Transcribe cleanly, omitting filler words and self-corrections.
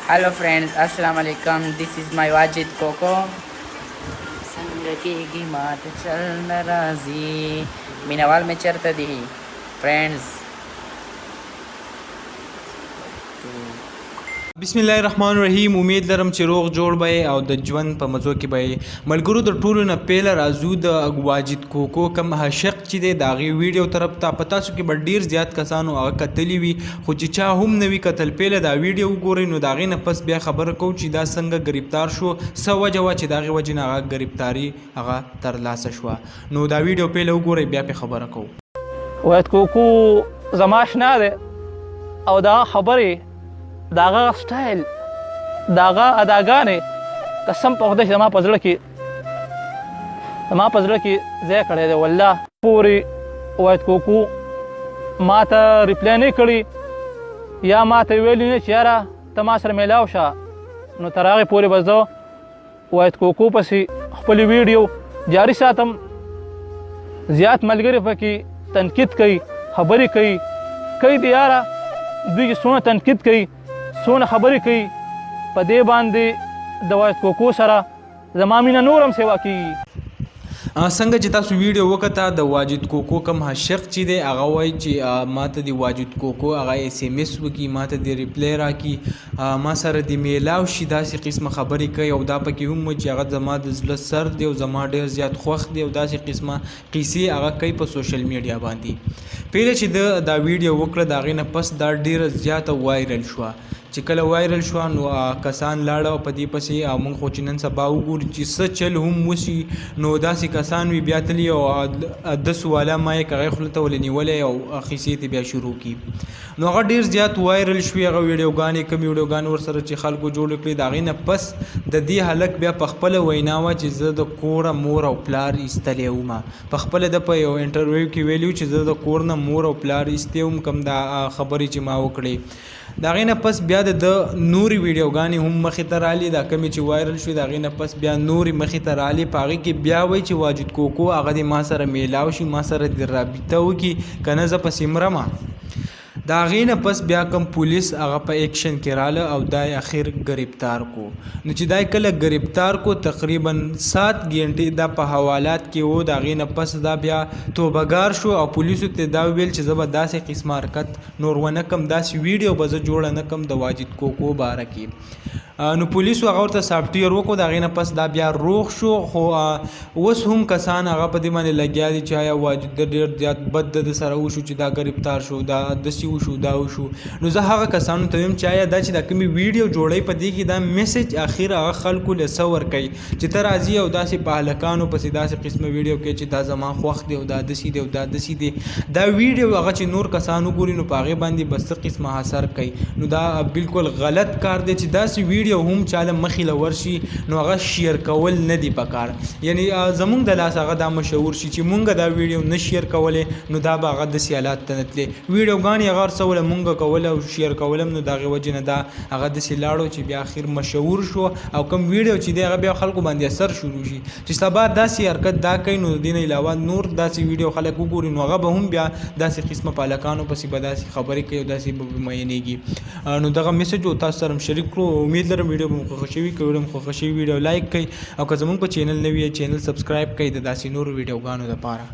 Hello friends, अस्सलाम वालेकुम। This is my Wajid Koko. څنګه کېږي ماته چل نه راځي، مینوال مې چېرته دي فرینډز؟ بسم الله الرحمن الرحیم. امید لرم چې روغ جوړ به او د ژوند په مزو کې به. ملګرو، د ټولو نه پیله راځو د واجد کوکو کم عاشق چې دی، د هغې ویډیو طرف ته. په تاسو کې به ډیر زیات کسانو هغه کتلی وي، خو چې چا هم نه وي کتل، پیله دا ویډیو وګورئ، نو د هغې نه پس بیا خبره کوو چې دا څنګه ګرفتار شو، څه وجه وه چې د هغې وجې نه هغه ګرفتاري هغه ترلاسه شوه. نو دا ویډیو پیله وګورئ، بیا پې خبره کوو. واحد کوکو زما اشنا دی او دا خبرې، د هغه سټایل، د هغه اداګانې، قسم په خدای چې زما په زړه کې ځای کړی دی. والله پورې واحد کوکو ما ته reply نه کړي یا ما ته ویلي نه چې یاره ته ما سره میلاو شه، نو تر هغې پورې به زه واحد کوکو پسې خپلې ویډیو جاري ساتم. زیات ملګري پکې تنقید کوي، خبرې کوي کوي دی. یاره، دوی چې څونه تنقید کوي، څونه خبرې کوي، په دې باندې د واحد کوکو سره زما مینه نور هم سیوا کیږي. څنګه چې تاسو ویډیو وکته، د واجد کوکو کم عاشق چې دی، هغه وایي چې ماته دی واجد کوکو هغه SMS وکي، ماته دی reply راکي، ما سره دی میلاو شي، داسې قسمه خبرې کوي. او دا پکې هم چې هغه زما د زړه سر دی او زما ډیر زیات خوښ دی او داسې قسمه قصې هغه کوي په social media باندې. پیله چې ده دا ویډیو وکړه، د هغې نه پس دا ډیره زیاته viral شوه. چې کله viral شوه، نو کسان لاړه او په دې پسې. موږ خو چې نن سبا وګورو چې څه چل هم وشي، نو داسې کسان وي بیا تلي او د سواله ما یې هغې خوله ته ولې نیولی او قصې ته بیا شروع کړي. نو هغه ډیر زیات viral شوې هغه ویډیوګانې، کومې ویډیوګانې ورسره چې خلکو جوړې کړې. د هغې نه پس د دې هلک بیا په خپله وینا وه چې زه د کوره مور او پلار ایستلی وم. په خپله ده په یو interview کې ویلي چې زه د کور نه مور او پلار ایستی وم، کوم دا خبرې چې ما وکړې. د هغې نه پس بیا د ده نورې ویډیوګانې هم مخې ته رالې. دا کومې چې viral شوې، د هغې نه پس بیا نورې مخې ته رالې. په هغې کې بیا وایي چې واجد کوکو هغه دې ما سره میلاو شي، ما سره دې رابطه وکړي، که نه زه پسې مرمه. د هغې نه پس بیا کوم پولیس هغه په اکشن کې راله او دا یې اخر ګرفتار کو. نو چې دا یې کله ګرفتار کو، تقریبا 7 ګنټې دا په حوالات کې و. د هغې نه پس دا بیا توبهګار شو او پولیسو ته دا وویل چې زه به داسې قسمه حرکت نور ونه کم، داسې ویډیو به زه جوړه نه کم د واجد کوکو باره کې. نو پولیسو هغه ورته سافټویر وکړو. د هغې نه پس دا بیا روغ شو، خو اوس هم کسان هغه په دې باندې لګیا دي چې آیا واجد د ډېر زیات بد د سره وشو چې دا ګرفتار شو، دا داسې وشو، دا وشو. نو زه هغه کسانو ته وایم چې آیا دا چې دا کومې ویډیو جوړوي، په دې کې دا message اخر هغه خلکو له څه ورکوي چې ته راځي او داسې په هلکانو پسې داسې قسمه ویډیو کوي چې دا زما خوښ دی او دا داسې دی او دا داسې دی؟ دا ویډیو هغه چې نور کسان وګوري، نو په هغې باندې به څه قسمه اثر کوي؟ نو دا بالکل غلط کار دی چې داسې ویډیو هم چاله مخې له ورشي، نو هغه share کول نه دی پکار. یعنی زمونږ د لاس هغه دا مشهور شي چې مونږ دا ویډیو نه share کولې، نو دا به هغه داسې حالات ته نه تلې. ویډیوګانې هغه هر څه وله مونږ کوله او share کولم، نو د هغې وجې نه دا هغه داسې لاړو چې بیا اخر مشهور شو او کوم ویډیو چې دی، هغه بیا خلکو باندې اثر شروع شي چې سبا داسې حرکت دا کوي، نو د دې نه علاوه نور داسې ویډیو خلک وګوري، نو هغه به هم بیا داسې قسمه په هلکانو پسې به داسې خبرې کوي او داسې به مینېږي. نو دغه message او تاسو سره شریک کړو. امید لرم ویډیو به مو خوښه شوي. که ویډیو مو خوښه شوي، ویډیو like کړئ او که زموږ په channel نوی، channel subscribe کړئ د داسې نورو ویډیوګانو لپاره.